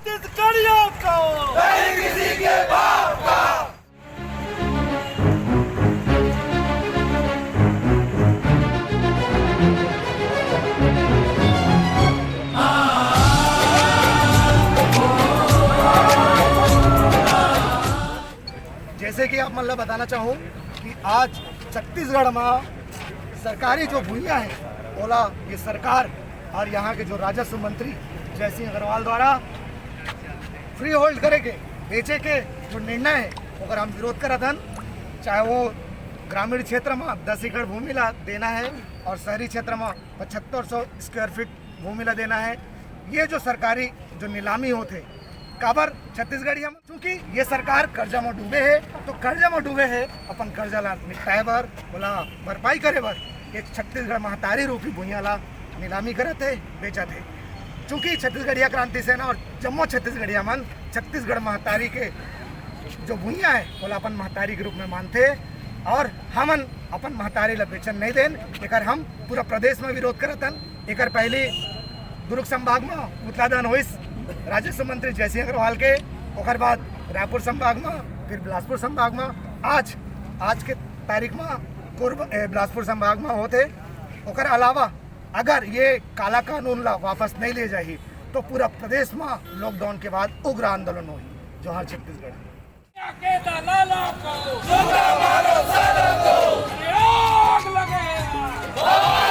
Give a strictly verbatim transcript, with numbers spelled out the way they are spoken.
छत्तीसगढ़ियों को नहीं किसी के बाप का। जैसे कि आप मन ला बताना चाहूँ कि आज छत्तीसगढ़ में सरकारी जो भुइयां है, ओला ये सरकार और यहाँ के जो राजस्व मंत्री जयसिंह अग्रवाल द्वारा फ्री होल्ड करे के, बेचे के जो निर्णय है, ओकर हम विरोध करत हन। चाहे वो ग्रामीण क्षेत्र में दस एकड़ भूमि ला देना है और शहरी क्षेत्र में पचहत्तर सौ स्क्वायर फीट भूमि ला देना है। ये जो सरकारी जो नीलामी होत हे, काबर छत्तीसगढ़िया मन, क्योंकि ये सरकार कर्जा में डूबे हे, तो कर्जा में डूबे हे, अपन कर्जा ला निपटाए बर, ओला भरपाई करे बर ये छत्तीसगढ़ महतारी रूपी भुइयां ला नीलामी करत हे, बेचत हे। चूंकि छत्तीसगढ़िया क्रांति सेना और जम्मो छत्तीसगढ़िया मन छत्तीसगढ़ महतारी के जो भुइयां है, ओला अपन महतारी के रूप में मानथे और हमन अपन महतारी ला बेचन नहीं देन। एकर हम पूरा प्रदेश में विरोध करत हन। एकर पहली दुर्ग संभाग में पुतला दहन होइस राजस्व मंत्री जयसिंह अग्रवाल के, ओकर बाद रायपुर संभाग में, फिर बिलासपुर संभाग में। आज, आज के तारीख में कोरबा, ए, बिलासपुर संभाग में होत हे। ओकर अलावा अगर ये काला कानून ला वापस नहीं ले जाही, तो पूरा प्रदेश में लॉकडाउन के बाद उग्र आंदोलन होही। जोहार छत्तीसगढ़। के दलालों को, आग लगे।